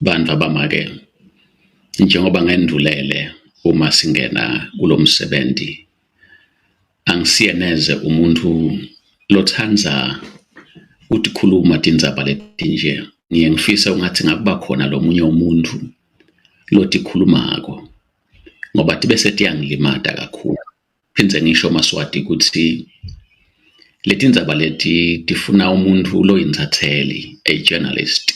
Bandla bamake, njengoba ngendulele uma singena kulomsebenzi, angisiye neze umuntu lotsandza kutikhuluma tindzaba letinje. Ngiye ngifise ungathi ngakuba khona lomunye umuntu lotikhulumako ngoba tibe setiyangilimata kakhulu. Phindze ngisho maSwati ukuthi letindzaba leti tifuna umuntu loyintsatheli, a journalist.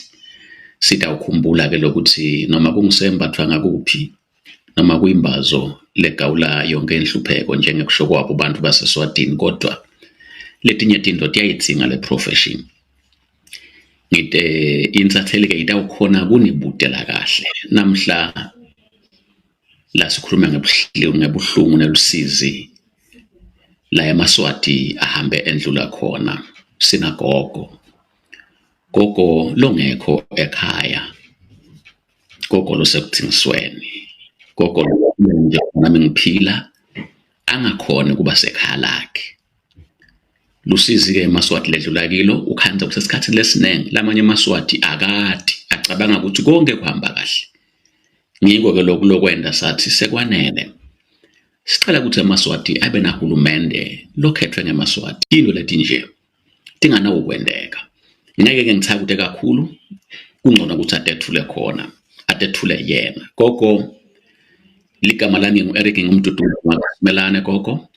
Sitawukhumbula-ke lokuthi noma kungusembathwa ngakuphi noma kuyimbazo legawula yonke inhlupheko njengekusho kwabo bantu baseSwatini kodwa letinye tinto tiyayidzinga le profession. Ngite intsatheli-ke itawukhona kunibutela kahle namhla la sikhuluma ngebuhlungu nelusizi la emaSwati ahambe endlula khona sinagogo gogo longekho ekhaya gogo losekudzingisweni gogo nje nami ngiphila angakhoni ukuba sekhaya lakhe lusizi-ke emaSwati ledlula kilo ukhandza kusesikhathini lesiningi lamanye emaSwati akati acabanga ukuthi konke kuhamba kahle Ngiko-ke lokhu lokwenta sathi sekwanele. Sicela ukuthi emaSwati abe nahulumende lokhetfwe ngemaSwati. Tintfo letinje tinganawukwenteka. Ngeke-ke ngithakute kakhulu, kungcono ukuthi atetfule khona, atetfule yena. Gogo, ligama lami ngu-Eric ngumduduzi wakaSimelane gogo.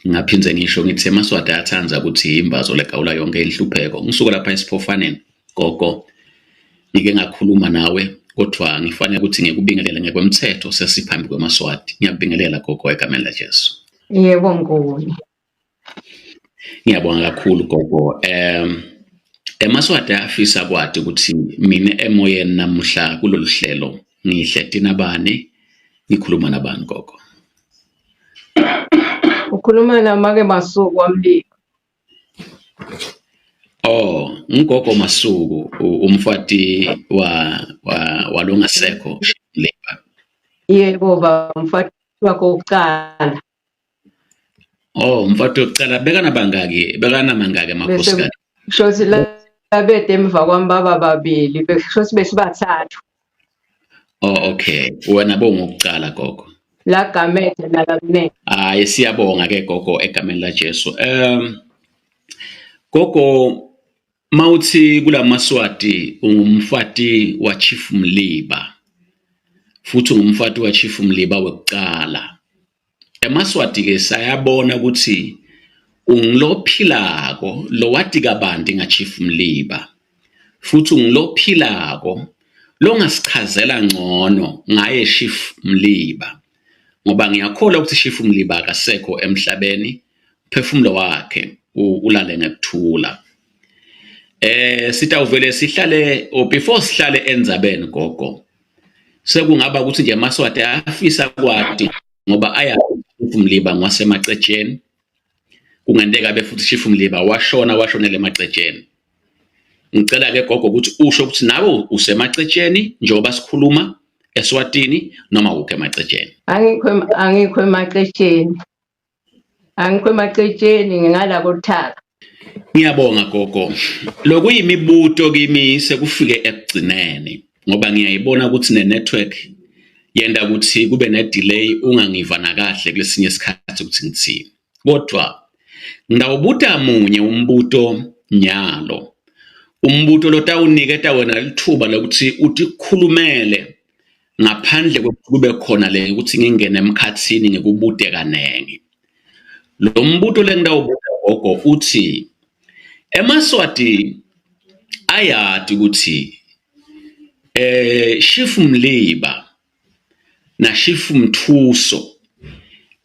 Ngaphindze ngisho ngithi emaSwati ayathanda ukuthi imbazo legawula yonke inhlupheko. Ngisuka lapha esiphofaneni gogo, ngike ngakhuluma nawe kodwa ngifanele ukuthi ngikubingelele ngekwemthetho sesiphambi kwemaSwati. Ngiyakubingelela gogo egameni laJesu. Yebo Nguni. Ngiyabonga kakhulu gogo. EmaSwati ayafisa kwati ukuthi mina emoyeni namuhla kulolu hlelo ngihleti nabani, ngikhuluma nabani gogo. Ukhuluma namake Masuku waMliba. Oh, ngigogo Masuku umfati wa wa walongasekho Mliba. Yebo baba umfati wakho wokuqala. Oh, umfati wokuqala bekana bangaki bekana mangaki Bese amakhosikazi? kusho labede emva kwami baba babili besho ukuthi besibathathu. Oh, okay. Wena bongokuqala gogo. LaGamede nalaMnene. Hayi siyabonga ke gogo egameni la Jesu. Gogo mawuthi kulamaswati ungumfati wa Chief Mliba. Futhi ungumfati wa Chief Mliba wekuqala. EmaSwati-ke sayabona ukuthi ungilophilako lowati kabanti ngaChief Mliba futhi ungilophilako longasichazela ngcono ngaye Chief Mliba ngoba ngiyakholwa ukuthi Chief Mliba akasekho emhlabeni umphefumulo wakhe ulale ngekuthula. Sitawuvele sihlale or before sihlale endzabeni gogo sekungaba ukuthi nje amaSwati ayafisa kwati ngoba aya Mliba ngwasemacetsheni kungenteka be futhi Chief Mliba washona washonela emacetsheni ngicela ke gogo ukuthi usho ukuthi nawe usemacetsheni njengoba sikhuluma eSwatini noma ukho emacetsheni Angikho angikho emacetsheni. Angikho emacetsheni ngingala koThaka. Ngiyabonga gogo. Lokuyimibuto kimi sekufike ekugcineni ngoba ngiyayibona ukuthi ne-network yenta ukuthi kube ne-delay ungangiva nakahle kulesinye isikhathi ukuthi ngithini. Kodwa ngitawubuta munye umbuto nyalo. Umbuto lotawuniketa wena lithuba lokuthi utikhulumele ngaphandle kokuthi kube khona le ukuthi ngingene emkhathini ngikubude kaningi. Lo mbuto lengitawubuta gogo uthi emaSwati ayati ukuthi Chief Mliba na Chief Mthuso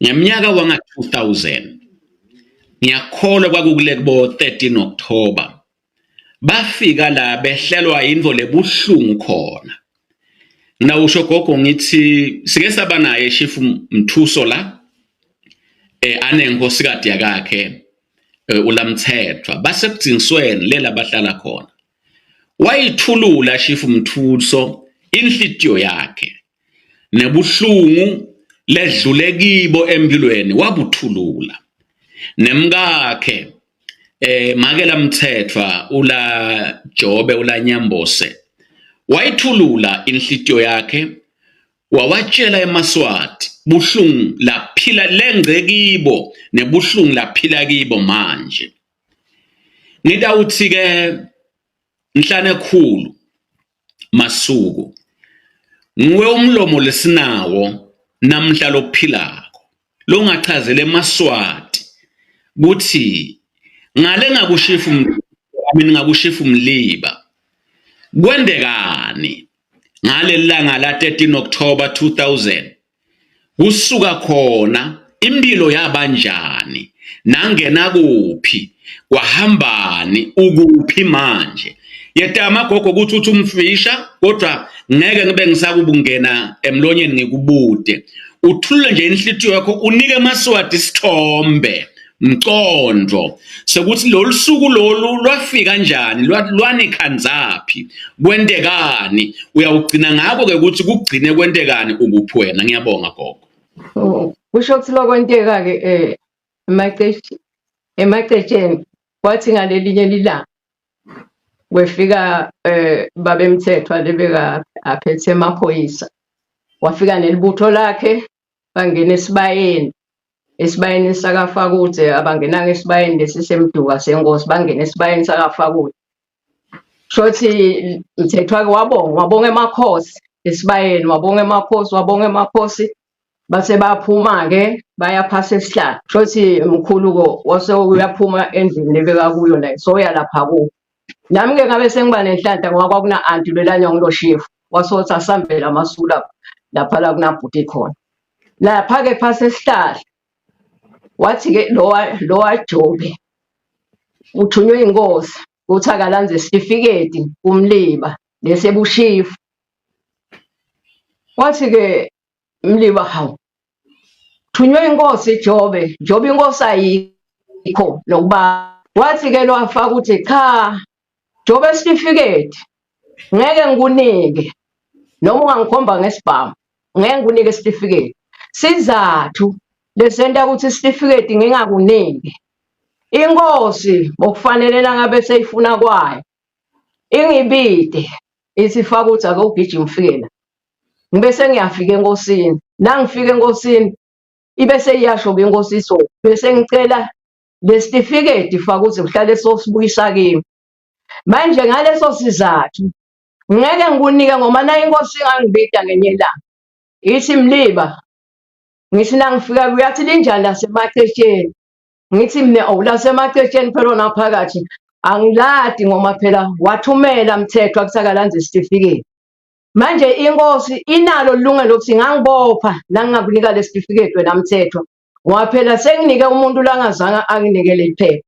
ngeminyaka wanga 2000 ngiyakholwa kwakukule kubo 13 October bafika la behlelwa into lebuhlungu khona Ngawusho gogo ngithi sike saba naye Chief Mthuso la anenkosikazi yakakhe uLamthethwa basekudzingisweni lela bahlala khona wayithulula Chief Mthuso inhlitiyo yakhe nebuhlungu ledlule kibo empilweni wabuthulula nemkakhe make Lamthethwa ula Jobe ula Nyambose. Wayithulula inhlitiyo yakhe wawatshela emaSwati buhlungu laphila lengce kibo nebuhlungu laphila kibo manje. Ngitawuthi ke Nhlanekhulu Masuku nguwe umlomo lesinawo namhla lophilako longachazela emaSwati kutsi ngale ngakushifu I mean ngakushifu Mliba kwentekani ngaleli langa la 13 October 2000 Kusuka khona impilo yabanjani nangena kuphi kwahambani ukuphi manje yetama gogo ukuthi uthi umfisha kodwa ngeke ngibe ngisakubungena emlonyeni ngikubude uthulule nje inhlitiyo yakho unike amaswati isithombe mcondvo sekuthi lolu suku lolu lwafika kanjani lwanikhanzaphi kwentekani uyawugcina ngako ke ukuthi kugcine kwentekani ukuphi wena ngiyabonga gogo oh, kusho ukuthi lokwenteka ke eh emacetsheni kwathi ngalelinye lilanga kwefika eh babemthethwa lebeka aphethe amaphoyisa wafika nelibutho lakhe bangena esibayeni esibayeni sakaFakudze abangenanga esibayeni lesi semduka senkosi bangena esibayeni sakaFakudze shothi Mthethwa-ke wabonga wabonga emakhosi esibayeni wabonga emakhosi wabonga emakhosi base baphuma-ke baya phasi esihlahla shothi mkhulu-ko wase uyaphuma endlini lebekakuyo naye soya lapha kuwo nami-ke ngabe sengiba nenhlanhla ngoba kwakuna-anti lwelanywa ngulo shifu wasothi asambele amasuku lapha lapha la kunabhuti khona Lapha-ke phasi esihlahla wathi-ke lowa lowa Jobe uthunywe inkosi ukuthi akalanze isitifiketi kumliba lesebushifu. Wathi-ke mliba hawu thunywe inkosi Jobe Jobe inkosi ayikho nokuba wathi-ke lo afaka ukuthi cha Jobe isitifiketi ngeke ngikunike noma ungangikhomba ngesibhamu ngeke ngikunike isitifiketi sizathu lesenta ukuthi isitifiketi ngingakuniki inkosi ngokufanele nangabe seyifuna kwayo ingibide ithi faka ukuthi ake ugijime ufike la ngibe sengiyafika enkosini nangifika enkosini ibe seyiyasho-ke inkosi so bese ngicela lesitifiketi faka ukuthi uhlale sosibuyisa kimi manje ngaleso sizathu ngeke ngikunike ngoba nayo inkosi ingangibida ngenye ilanga ithi mliba ngithi nangifika kuyathi linjani lasemacetsheni ngithi mina awu lasemacetsheni phela ona phakathi angiladi ngoba phela wathumela mthetho akusakalanzi isitifiketi manje inkosi inalo ilungelo lokuthi ingangibopha nangingakunika lesitifiketi wena mthetho ngoba phela senginike umuntu langazange anginike leli phepha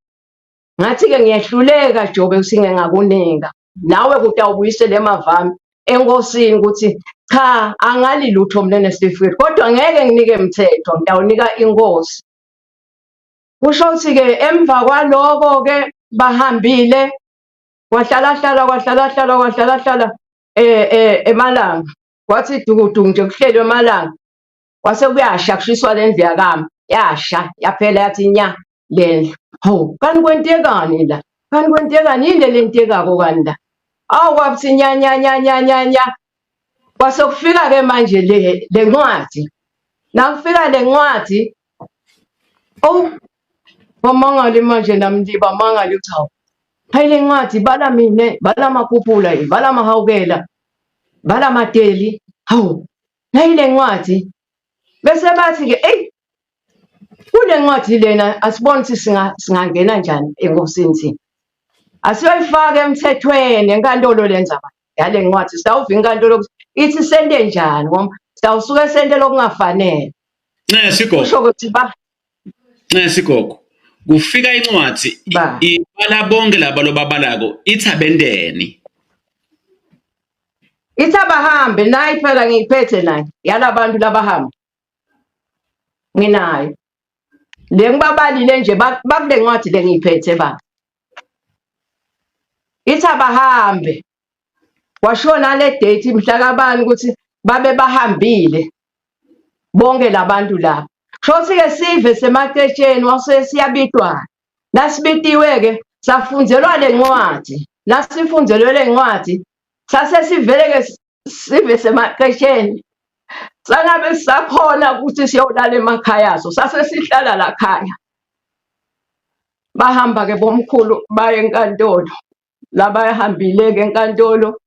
Ngathi-ke ngiyehluleka Jobe ukuthi ngingakunika. Nawe kutawubuyisela emavami enkosini ukuthi cha angali lutho mina nesitifiketi kodwa ngeke nginike mthetho ngitawunika inkosi. Kusho ukuthi-ke emva kwaloko-ke bahambile kwahlalahlala kwahlalahlala kwahlalahlala eh eh emalanga kwathi dukuduku nje kuhlelwe emalanga kwase kuyasha kushiswa le ndlu yakami yasha yaphela yathi nya le ndlu hawu kanti kwentekani la kanti kwentekani yini le lentekako kanti la awu kwathi nya nya nya nya nya nya kwase kufika-ke manje le le ncwadi nakufika le ncwadi owu wamangali manje nami bamangali ukuthi hawu hayi le ncwadi bala mina bala makhuphula bala mahawukela bala mateli hawu nayi le ncwadi bese bathi-ke eyi Kule ncwadi lena asiboni ukuthi singangena njani enkosini thina. Asiyoyifaka emthethweni enkantolo le ndzaba yale ncwadi sitawuva inkantolo ukuthi ithi sente njani ngoba sitawusuke sente lokungafanele. Ncesi gogo. Kusho ukuthi ba Ncesi gogo. Kufika incwadi ibala bonke laba lobabalako ithi abendeni. Ithi abahambe nayi phela ngiyiphethe nayi yalabantu labahamba. Nginayo. Le ngibabalile nje bakule ncwadi le ngiyiphethe baba. Ithi abahambe. Kwashiwo nale date mhla kabani ukuthi babe bahambile bonke labantu laba. Kusho ke sive semacetsheni wase siyabitwa. Nasibitiwe-ke safunzelwa le ncwadi. Nasifunzelwe le ncwadi. Sase sivele-ke sive semaqesheni sangabe sisakhona ukuthi siyolala emakhaya aso sase sihlala la khaya. Bahamba-ke bomkhulu baye enkantolo labayahambile-ke enkantolo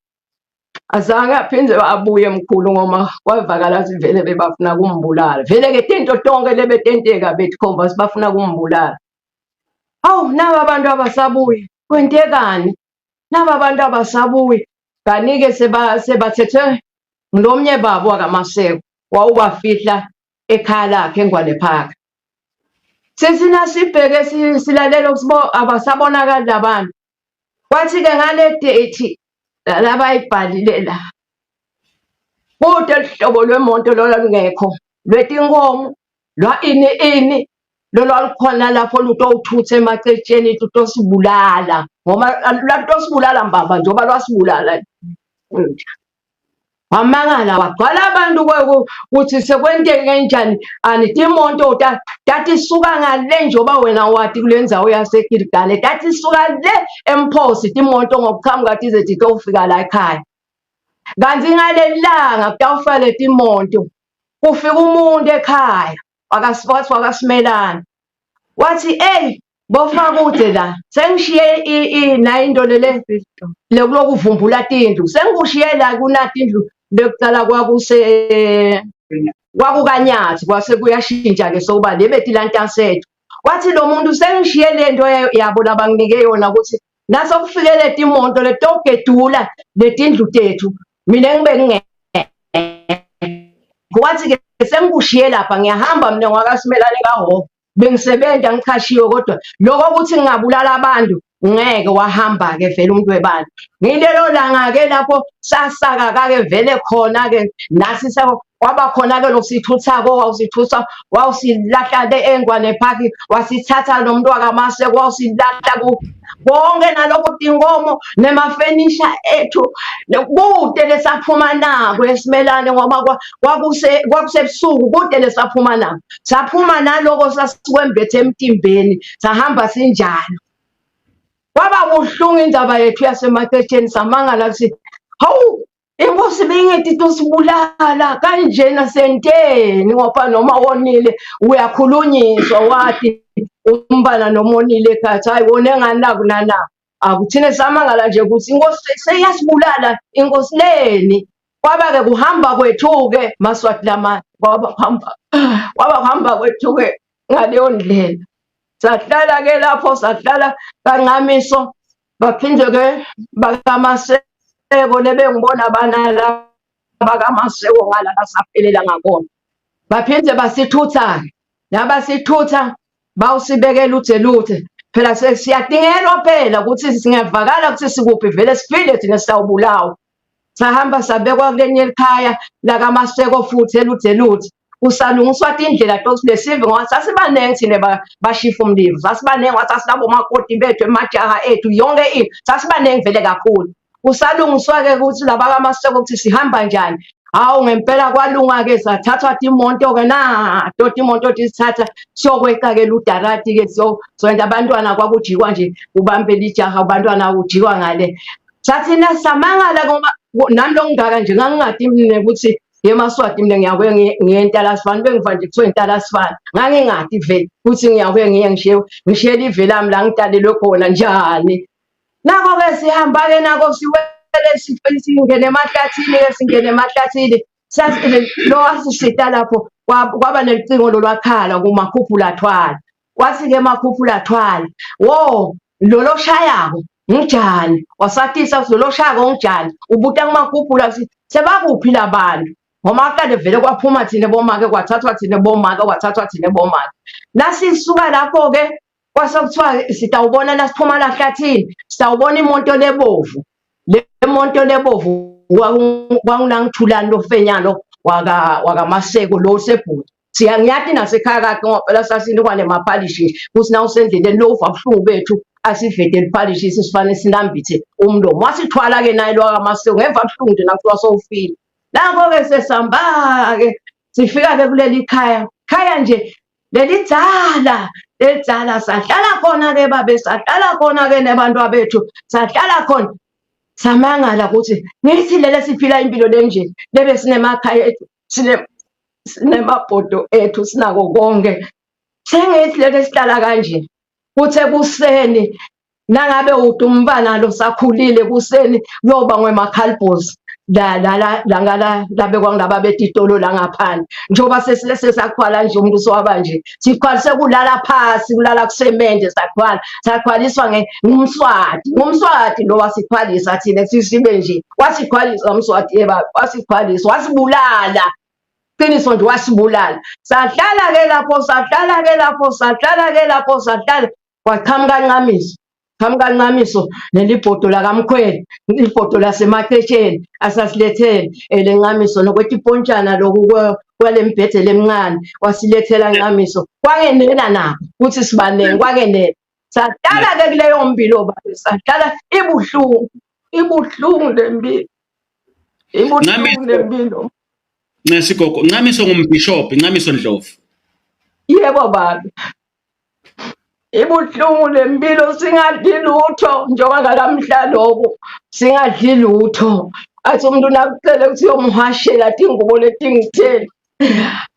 azange aphinde abuye mkhulu ngoba kwavakala ukuthi vele bebafuna kumbulala. Vele-ke tinto tonke lebetenteka betikhomba ukuthi bafuna kumbulala. Hawu naba abantu abasabuyi kwentekani? Naba abantu abasabuyi kanti-ke sebathethwe ngilomnye babo wakaMaseko wawubafihla ekhaya lakhe eNgwane Park. Sithi nasibheke silalela ukuthi abasabonakali labantu. Kwathi-ke ngale date labayibhalile la kude luhlobo lwemonto lona lungekho lwetinkomo lwa ini ini lolu alukhona lapho lutowuthutha emacetsheni lutosibulala ngoba lwalutosibulala mbamba njengoba lwasibulala wamangala wagcwala abantu ukuthi sekwenteke kanjani ani timonto tatisuka ngale njengoba wena wati kule ndzawo yasekirigale tatisuka le emphosi timonto ngokuqhamuka tize titofika la ekhaya kanti ngaleli langa kutawufika letimonto kufika umuntu ekhaya wathi wakasimelana wathi eyi bofakude la sengishiye nayo into lele lekulokuvumbula tindlu sengikushiye la kunatindlu lekuqala kwakuse kwakukanyathi kwase kuyashintsha-ke sokuba le betilantasethu wathi lo muntu sengishiye le nto yabo labanginike yona ukuthi nasokufike letimonto letogedula letindlu tethu mina ngibe ngingekho wathi-ke sengikushiye lapha ngiyahamba mina ngwakasimelane kaHoho bengisebenza ngichashiwe kodwa lokho ukuthi ngingabulala abantu ngeke wahamba-ke vele umuntu webantu ngilelo langa-ke lapho sasakaka-ke vele khona-ke nathi kwaba khona-ke losithuthako wawusithutha wawusilahla le engwane park wasithatha nomuntu wakamaseko wawusilahla konke nalokho tinkomo nemafenisha ethu kude lesaphuma nako esimelane ngoba kwakuse kwakusebusuku kude lesaphuma nako saphuma naloko sasikwembethe emtimbeni sahamba sinjalo kwaba buhlungu indaba yethu yasemaketsheni samangala ukuthi hawu Inkosi beyingeti tosibulala kanjena senteni ngoba noma wonile uyakhulunyiswa wathi umbala noma onile ekhaya hayi wone ngani naku nana akuthine samangala nje ukuthi inkosi seyasibulala inkosi leni kwaba-ke kuhamba kwethu-ke maswati lama kwaba kuhamba kwaba kuhamba kwethu-ke ngaleyo ndlela sahlala-ke lapho sahlala kancamiso baphinde-ke bakamaseko lebengibona banala bakamaseko ngala basaphelela ngakona baphinde basithutha-ke nabasithutha bawusibekela uthe luthe phela siyadingelwa phela ukuthi singavakala ukuthi sikuphi vele sifile thina sitawubulawa sahamba sabekwa kulenye likhaya lakamaseko futhi eluthe luthe kusalungiswa tindlela tokuthi lesive ngoba sasibaningi thina bashifa umlilo sasibaningi ngoba sasinabomakoti bethu emajaha ethu yonke into sasibaningi vele kakhulu kusalungiswa-ke ukuthi laba kamaseko ukuthi sihamba njani hawu ngempela kwalunga-ke sathathwa timonto-ke nato timonto tisithatha siyokweqa-ke ludarati-ke soyenza abantwana kwakujikwa nje ubambele ijaha abantwana kujikwa ngale sathina samangala ngoba nami lo ngingaka nje ngangingadi mina ukuthi yemaswati mina ngiyakuye ngiye entalasifane bengiva nje kuthiwa entalasifane ngangingadi vele ukuthi ngiyakuye ngiye ngishiye ngishiyele ive lami la ngidalelwe khona njani nako-ke sihamba-ke nako siwele singene emahlathini-ke singene emahlathini lo wasisita lapho kwaba nelicingo lolwakhala kumakhuphula thwala Wathi-ke makhuphula thwala wo lolo shayako ngijani wasatisa ukuthi lolo shayako ngijani ubuta kumakhuphula ukuthi sebakuphi labantu ngoba kade vele kwaphuma thina bomake kwathathwa thina bomake kwathathwa thina bomake nasisuka lapho-ke kwase kuthiwa sitawubona nasiphuma lahlathini sitawubona imoto lebovu le monto lebovu kwakunangithulani lofenyalo wakamaseko lo sebhuti Siyangiyati nasekhaya kakhe ngoba phela sasinikwa nemaphalishi kuthi na usendleleni lo uva buhlungu bethu asivete liphalishi sisifane sinambithe umlomo wasithwala-ke naye lo wakamaseko ngeva buhlungu nje nakuthiwa sowufile nakho-ke sesihamba-ke sifika-ke kuleli khaya khaya nje lelidzala lelidzala sahlala khona-ke babe sahlala khona-ke nebantwa bethu sahlala khona. Samangala ukuthi ngithi lele siphila impilo lenje lebe sinemakhaya ethu sinemabhodo ethu sinako konke. Sengithi lele sihlala kanje kuthe kuseni nangabe uthi umntwana lo sakhulile kuseni kuyoba ngwemakhalibhozi la la la la ngala labekwa ngilaba betitolo la ngaphandle njengoba sesakhwala nje umuntu sowaba nje sikhwala sekulala phasi kulala kusemende sakhwala sakhwaliswa ngumswati ngumswati lo wasikhwalisa thina sisibe nje wasikhwalisa umswati yeba wasikhwalisa wasibulala qiniso nje wasibulala sahlala ke lapho sahlala ke lapho sahlala ke lapho sahlala Kwaqhamuka Ncamiso, qhamuka Ncamiso nelibhodo lakamkhweli, ibhodo lasemaqetsheni asasilethele elencamiso nokwetipontshana loku kwale mbhede lemncane wasilethela Ncamiso. Kwangenela nabo ukuthi sibaningi kwangenela. Sahlala-ke kuleyo mpilo baba, sahlala ibuhlungu, ibuhlungu le mpilo. Ibuhlungu le mpilo. Ncesi gogo, Ncamiso ngumbhishobhi, Ncamiso Ndlovu. Yebo baba. Ibuhlungu le mpilo singadli lutho njengoba ngalamhla loku singadli lutho. Athi umuntu nakucele ukuthi uyomhwashela tingubo letingitheni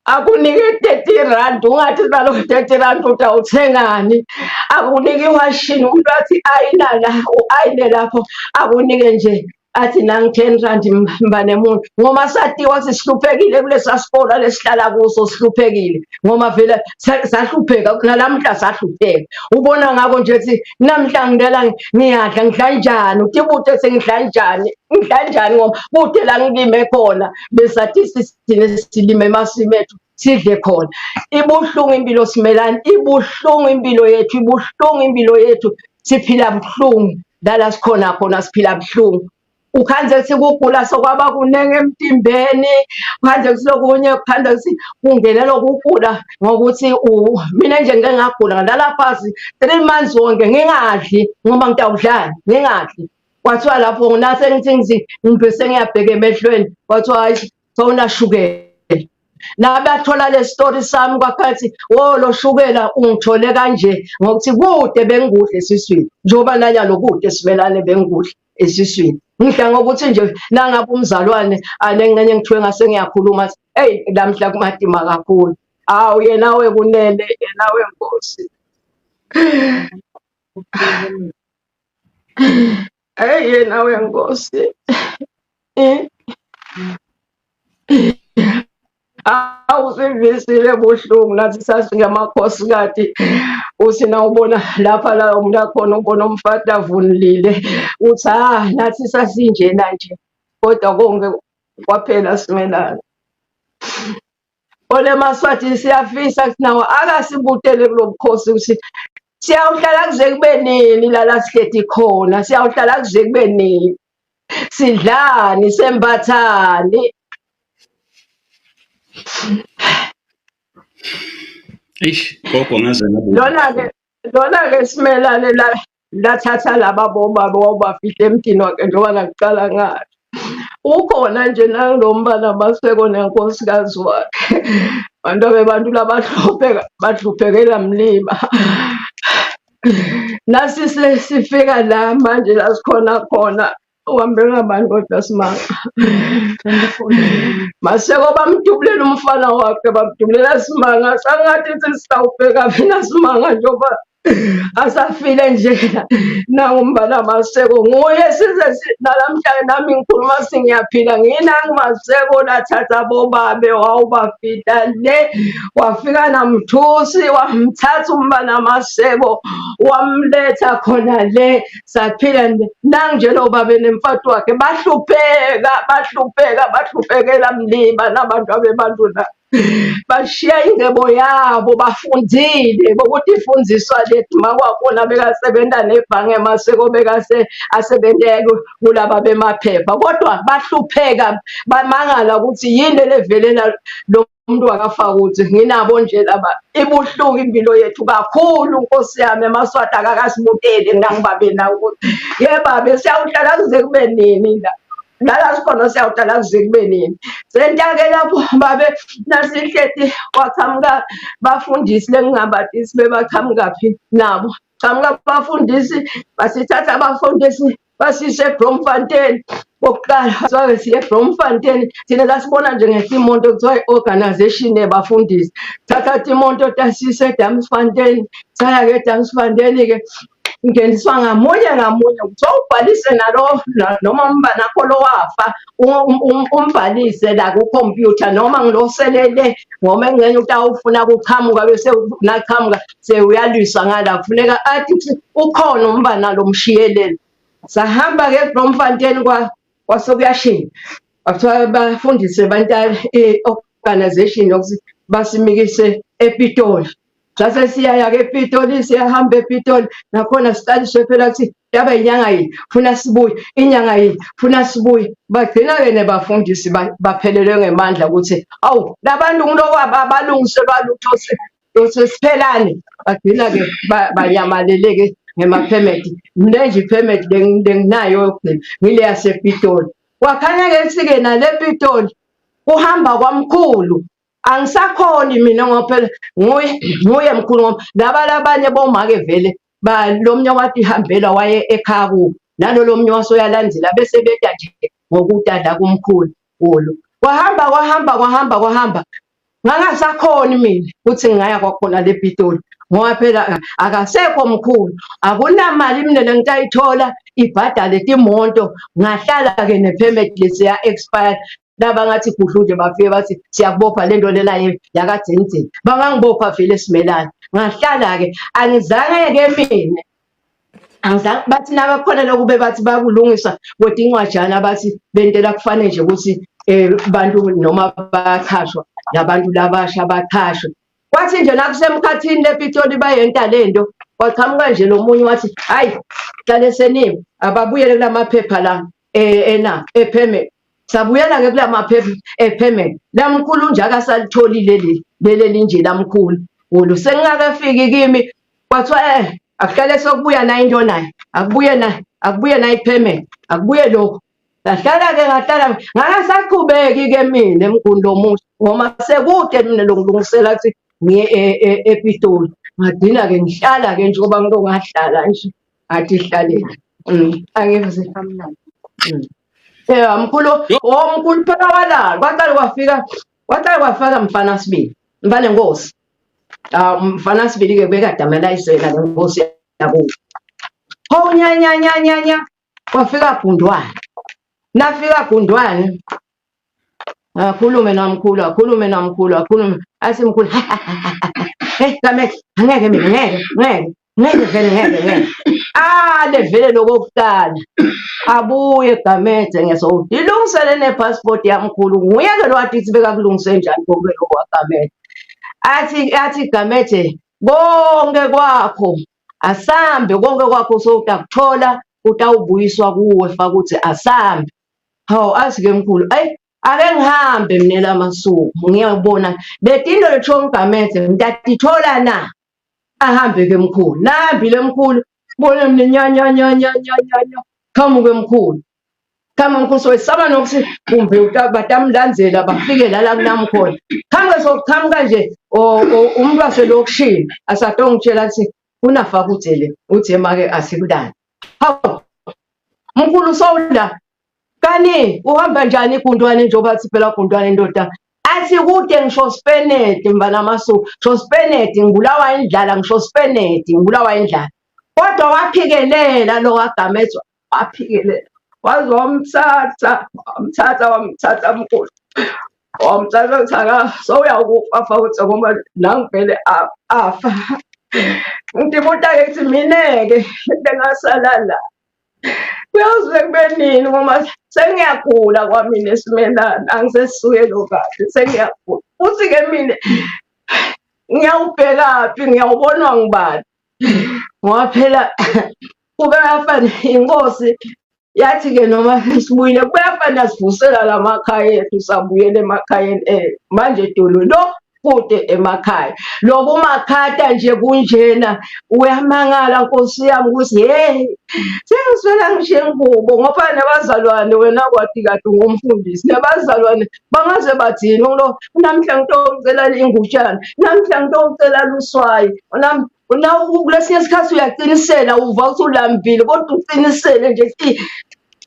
akunike 30 rand ungathi nalo 30 rand uthi awuthengani akunike iwashini umuntu athi ayinala u-ayine lapho akunike nje athi nangu 10 rand mbane muntu ngoma satiwa sihluphekile kulesa sikolo lesihlala kuso sihluphekile ngoma vele sahlupheka nalamhla sahlupheka ubona ngako nje ukuthi namhla ngidela ngiyadla ngidla njani utibute sengidla njani ngidla njani ngoba kude la ngilime khona besathi sithine silime emasimi ethu sidle khona ibuhlungu impilo simelani ibuhlungu impilo yethu ibuhlungu impilo yethu siphila buhlungu lala sikhona khona siphila buhlungu ukhanze kuthi kugula sokwaba kuningi emtimbeni ukhanze kuthi lokunye ukhanze kuthi kungenela ukugula ngokuthi mina nje ngike ngagula ngalala phasi 3 months wonke ngingadli ngoba ngitawudlani ngingadli kwathiwa lapho nase ngithi ngithi ngibese ngiyabheka emehlweni kwathiwa hayi sewunashukela nabathola le story sami kwakhathi wo lo shukela ungithole kanje ngokuthi kude bengikudla esiswini njengoba nanyalo kude simelane bengikudla esiswini ngidla ngokuthi nje nangabe umzalwane anengxenye ngithiwe ngase ngiyakhuluma eyi lamhla kumadima kakhulu awu yena wekunene yena wenkosi eyi yena wenkosi Awusivisile buhlungu nathi sasingamakhosikazi uthi nawubona lapha la umuntu akhona ubona umfati avunulile uthi ah nathi sasinjena nje kodwa konke kwaphela simelana. Ole Maswati siyafisa ukuthi nawo akasibutele kulo bukhosi ukuthi siyawuhlala kuze kube nini lala sihleti khona siyawuhlala kuze kube nini sidlani sembathani Eish gogo ngaze ngabuza. Lona ke lona ke simelane la lathatha laba bobaba wawubafihla emtini wakhe njengoba nakuqala ngayo. Ukhona nje nalo mbala maseko nenkosikazi wakhe. Bantu bebantu labahlupheka bahluphekela mliba. Nasi sifika la manje la sikhona khona uhambe ngabani kodwa simanga maseko bamdubulela umfana wakhe bamdubulela simanga sangathi sisawubheka phina simanga njengoba asafile nje nangumbala maseko nguye size nalamhla nami ngikhuluma singiyaphila nginangu maseko lathatha bobabe wawubafita le wafika namthusi wamthatha umbala maseko wamletha khona le saphila nje nangu lo babe nemfati wakhe bahlupheka bahlupheka bahluphekela mliba nabantu abebantu la bashiya ingcebo yabo bafundile bokuthi ifundiswa lethu makwabona bekasebenza nebhange maseko bekase asebente kulaba bemaphepha kodwa bahlupheka bamangala ukuthi yini levelela lo umuntu wakaFakudze nginabo nje laba ibuhlungu impilo yethu kakhulu nkosi yami emaswati akakasibuteli ngangibabe nawo ukuthi yebabe siyawuhlala kuze kube nini la lala sikhona siyawuhlala kuze kube nini sentake lapho babe nasihleti kwaqhamuka bafundisi lengingabatisi bebaqhamukaphi nabo qhamuka bafundisi basithatha abafundisi. Basise eBloemfontein kokuqala, sabe siye eBloemfontein. Thina lasibona nje ngesimoto kuthiwa i-organization yabafundisi. Thatha imoto tasise eDamsfontein, saya-ke eDamsfontein-ke ngeniswa ngamunye ngamunye kuthiwa ubhalise nalo noma umbanakho lo wafa umbhalise la kukhompyutha noma ngiloselele ngoba engxenye utawufuna kuqhamuka bese naqhamuka sewuyalwiswa ngala kufuneka athi ukhona umbana lo mshiyelelo. Sahamba-ke eBloemfontein kwasekuyashintsha kwathiwa bafundise abantu i-organization yokuthi basimikise ePitoli. Sase siyaya-ke ePitoli, siyahamba ePitoli nakhona siqaliswe phela kuthi yaba inyanga yini funa sibuye, inyanga yini funa sibuye. Bagcina-ke nebafundisi baphelelwe ngemandla ukuthi awu labantu ngiloko abalungiselwa lutho sesiphelane. Bagcina-ke banyamalele-ke ngemaphemedi. Mina nje iphemedi benginayo yokugcina ngile yasePitoli. Kwakhanya-ke kuthi-ke nale Pitoli kuhamba kwamkhulu angisakhoni mina ngoba phela nguye nguye mkhulu ngoba laba labanye bomake vele ba lomnye wathi ihambela waye ekhaya kubo nalolo mnye wasoyalandela bese beda nje ngokudada kumkhulu wolo. Kwahamba kwahamba kwahamba kwahamba ngangasakhoni mina ukuthi ngingaya kwakhona le Pitoli ngoba phela akasekho mkhulu akunamali mina lengitayithola ibhadale timoto. Ngahlala-ke ne-permit lesiya expire laba ngathi gudlu nje bafike bathi siyakubopha le nto lena yakadzindzini bangangibopha vele simelane. Ngahlala-ke angizange-ke mina angizange bathi nabakhona lokube bathi bakulungisa kwetincwajana bathi bentela kufanele nje ukuthi um bantu noma bayachashwa nabantu labasha bachashwe. Kwathi nje nakusemkhathini lePitoli bayenta le nto kwaqhamuka nje lo munye wathi hhayi hlale senimi ababuyele kula maphepha la ena ephemeni. Sabuyela-ke kula maphepha ephemeni lamkhulu nje akasalitholile leli leli elinje lamkhulu wolo sengingakafiki kimi kwathiwa eh akuhlale sokubuya nayo into nayo akubuye nayo akubuye nayo iphemeni akubuye lokhu. Ngahlala-ke ngahlala ngangasaqhubeki-ke mina emgundo omusha ngoba sekude mina lokulungisela ukuthi ngiye ePitoli. Ngagcina-ke ngihlala-ke njengoba ngike ngahlala nje ngathi ihlalele. Angeke kamnandi. Yeah, mkhulu, oh mkhulu phela walala. Kwaqala kwafika, kwaqala kwafaka mfana sibili. Mfana enkosi. Ah, mfana sibili ke bekade amalayisela le nkosi yakubo. Ho nya nya nya nya nya. Kwafika Gundwane. Nafika Gundwane. Akhulume namkhulu, akhulume namkhulu, akhulume. Athi mkhulu, hey Gamede, angeke mina, ngeke, ngeke. Ngeke vele ngeke ngeke. Ale vele lokokuqala. Abuye Gamede ngeso. Ilungisele nepassport yamkhulu. Nguye ke lo wathi bekakulungise njani konke lokho kwaGamede. Athi athi Gamede konke kwakho asambe konke kwakho sowutakuthola utawubuyiswa kuwe fakuthi asambe. Hawu athi ke mkhulu ayi ake ngihambe mina lamasuku ngiyabona letinto lethiwa uGamede ngitatithola na. Ahambe ke mkhulu nahambile mkhulu bona mina nya nya nya nya nya nya nya qhamuke mkhulu qhamuke mkhulu soyisaba nokuthi kumbe batamlandzela bafike lala kunami khona qhamuke sokuqhamuka nje umuntu waselokishini asatongitshela ukuthi unafa kuthele uthi make asikulani. Hawu mkhulu sowula kani uhamba njani igundwane njengoba athi phela gundwane ndoda athi kude ngisho spenedi mfana masu ngisho spenedi ngibulawa indlala ngisho spenedi ngibulawa indlala. Kodwa waphikelela lo wagamezwa waphikelela waze wamthatha wamthatha wamthatha mkhulu wamthatha ukuthi aka sowuyakufa futhi ngoba nangivele afa. Ngibuta-ke ukuthi mina-ke bengasala la kuyoze kube nini ngoba sengiyagula kwamina esimelana angisesukelo kahle sengiyagula futhi-ke mina ngiyawubhekaphi ngiyawubonwa ngubani ngoba phela kube yafana inkosi yathi-ke noma sibuyile kuyafana sivusela la makhaya ethu sabuyela emakhayeni ethu manje dolo lo kude emakhaya lokumakhata nje kunjena uyamangala nkosi yami ukuthi hey sengiswela ngisho ingubo ngoba nabazalwane wena kwathi kade ungumfundisi nabazalwane bangaze bathini lo namhla ngitocela ingutshana namhla ngitocela luswayi. Kulesinye isikhathi uyaqinisela uva ukuthi ulambile kodwa uqinisele nje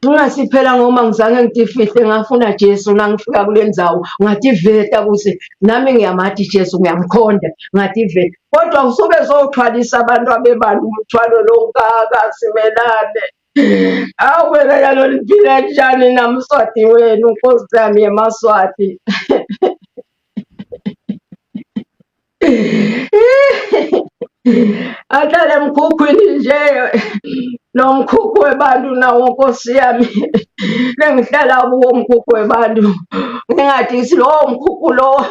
Ngingasi phela ngoma ngizange ngitifihle ngafuna Jesu nangifika kule ndzawo ngativeta ukuthi nami ngiyamati Jesu ngiyamkhonda ngativeta kodwa usuke zothwalisa abantu abebantu umthwalo lo ngaka simelane awu wena yalo liphila njani namswati wenu nkosi yami yemaswati ahlale emkhukhwini nje lo mkhukhu webantu nawo nkosi yami lengihlala kuwo umkhukhu webantu ngingathi ngithi lowo mkhukhu lowo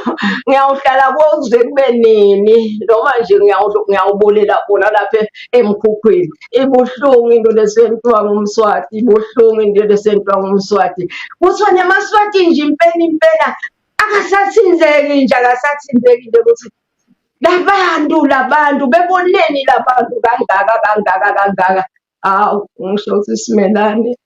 ngiyawuhlala kuwo kuze kube nini noma nje ngiyawubulela khona lapha emkhukhwini ibuhlungu into lesentiwa ngumswati ibuhlungu into lesentiwa ngumswati kuthiwa nemaswati nje impela impela akasathinzeki nje akasathinzeki nje ukuthi labantu labantu beboneni labantu kangaka kangaka kangaka hawu ngisho ukuthi simelane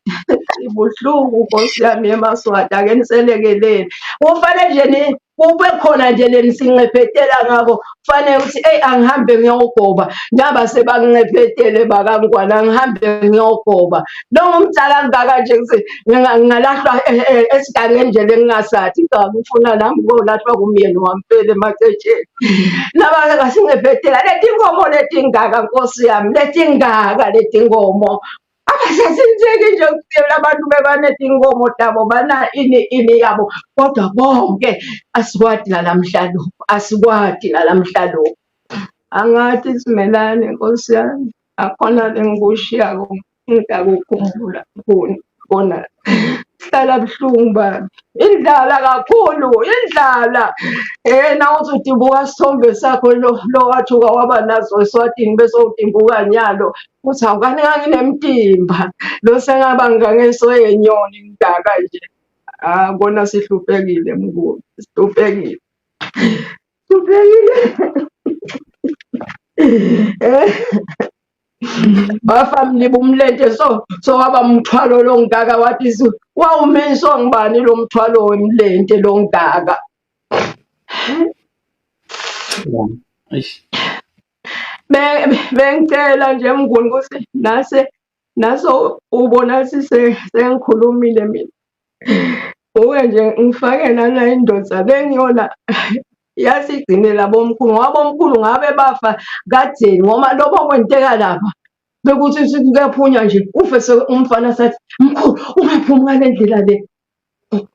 ibuhlungu nkosi yami yemaswati ake niselekelele kufanele nje ni kube khona nje lenisinxephetela ngako kufanele ukuthi eyi angihambe ngiyogoba naba sebanginxephetele bakangwana angihambe ngiyogoba lo ngumdala kangaka nje ngithi ngingalahlwa e, e, esigangeni nje lengingasathi cha ngifuna nami kolahlwa kumyeni wami phela emacetsheni laba kasinxephetela letinkomo letingaka nkosi yami letingaka letinkomo Abasasenzeki nje ukutshela abantu bebanetinkomo tabo bana ini ini yabo kodwa bonke asikwati nalamhla lokhu asikwati nalamhla lokhu angathi simelane nkosi yami akhona lengikushiyako ngidakukhumbula khona kona hlala buhlungu baba indlala kakhulu indlala eh nawuthi udibuka isithombe sakho lo lo wathuka waba nazo eswatini bese udimbuka nyalo uthi awukani nganginemtimba lo sengaba ngangeso yenyoni ngidaka nje ah kona sihluphekile mkhulu sihluphekile sihluphekile eh wafa mliba umlente so so waba umthwalo lo ngaka wathi wawumiswa ngubani lo mthwalo wemlente lo ngaka Bengicela nje Mnguni ukuthi nase naso ubona sengikhulumile mina. Uke nje ngifake nana indoda bengiyona yasigcinela bomkhulu ngoba bomkhulu ngabe bafa kadzeni ngoba lokho kwenteka lapha bekuthi kuyaphunywa nje ufe umfana sathi mkhulu ungaphumi ngale ndlela le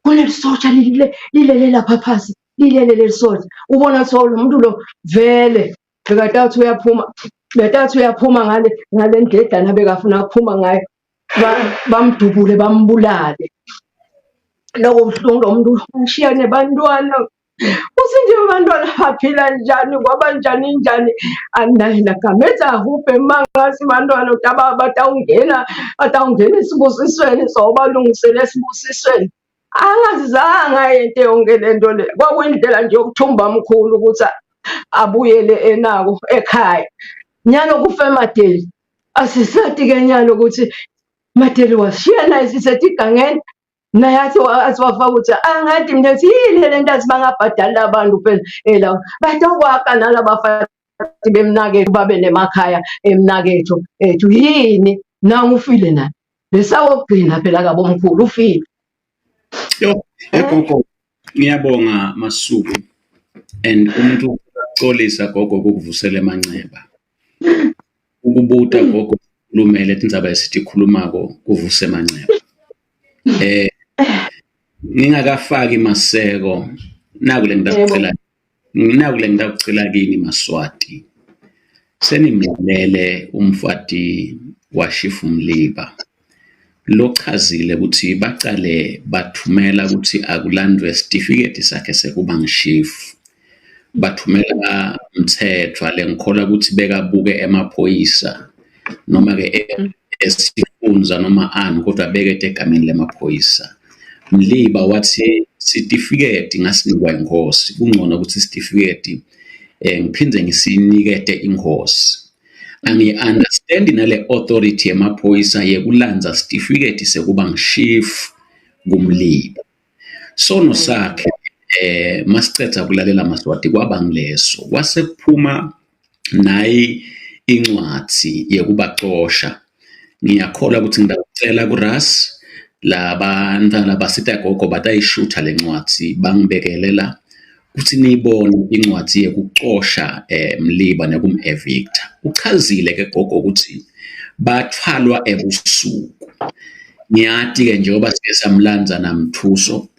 kunelisosha lilele lapha phasi lilele leli soja ubona ukuthi lo muntu lo vele bekatathi uyaphuma betathi uyaphuma ngale ngale ndledlana bekafuna ukuphuma ngayo bamdubule bambulale lokho buhlungu lo muntu ushiya nebantwana uthi nje abantwana baphila njani kwaba njani njani anaye nagama ethi ahubhe mangazi abantwana batawungena batawungena esibusisweni sobalungisele esibusisweni Angazizange ayente yonke le nto le kwakuyindlela nje yokuthumba mkhulu ukuthi abuyele enako ekhaya nyalo kufe madeli asisati-ke nyalo ukuthi madeli washiya naye sisetigangeni naye athi athi wafaka ukuthi angathi mina ukuthi yini le nto athi bangabhadali abantu phela ela batokwaka nalabafati bemnakethu babe nemakhaya emnakethu ethu yini nangu ufile naye Besawokugcina phela kabomkhulu ufile. Yo, gogo ngiyabonga Masuku and umuntu uxolisa gogo ukuvusela emanxeba. Ukubuta gogo lumele tindzaba esithi khulumako kuvuse emanxeba. Eh ngingakafaki maseko naku le ngitakucela Naku le ngitakucela kini maSwati. Senimlalele umfati waShifu Mliba lochazile ukuthi bacale bathumela ukuthi akulandwe sitifiketi sakhe sekuba ngishifu. Bathumela Mthethwa lengikholwa ukuthi bekabuke emaphoyisa noma-ke esifundza noma ani kodwa bekete egameni lemaphoyisa. Mliba wathi sitifiketi ngasinikwa inkosi kungcono ukuthi isitifiketi eh ngiphinde ngisinikete inkosi. Angi-understand nale authority yemaphoyisa yekulandza sitifiketi sekuba ngishifu kumliba. Sono sakhe eh masicetha kulalela Maswati kwaba ngileso kwase kuphuma nayi Incwadzi yekubacosha. Ngiyakholwa ukuthi ngitawucela kuRas labantwana labasita gogo batayishutha lencwadzi bangibekele la ukuthi niyibone incwadzi yekucosha eh, Mliba nekum-evicta. Uchazile ke gogo ukuthi bathwalwa ebusuku. Ngiyati-ke njengoba sike samlandza naMthuso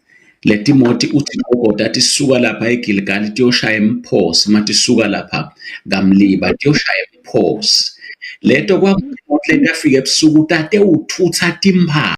Letimoti uthi gogo tatisuka lapha eGilgali tiyoshaya eMphosi matisuka lapha kaMliba tiyoshaya eMphosi. Leto kwakutimoti letafika ebusuku tate uthutha timphahla.